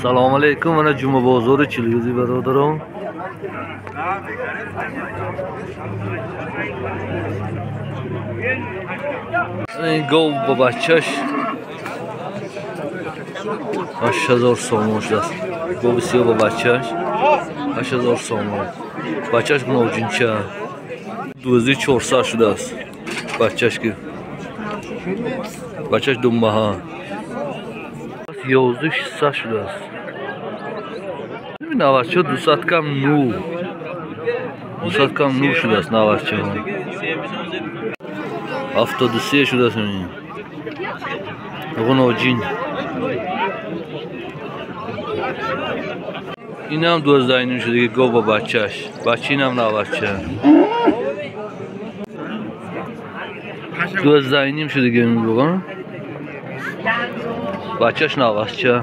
Салом алейкум, мана Ҷума бозори Чилгузи бародарон. Ин гов ба бачаш 8000 сомон шудааст. Гови сиёҳ ба бачаш 8000 сомон. Бачаш ноҷинча 2400 шудааст. Бачаш ки бачаш думбаҳа 11600 шудааст. Навача 200 кам 9. 200 кам 9 шудааст навача. 73 шудааст. Ғуноҷин. Инам 12 шудаги гов ба бачаш. Бача инам навача. 12 шудаги мегӯям. Бачаш навача.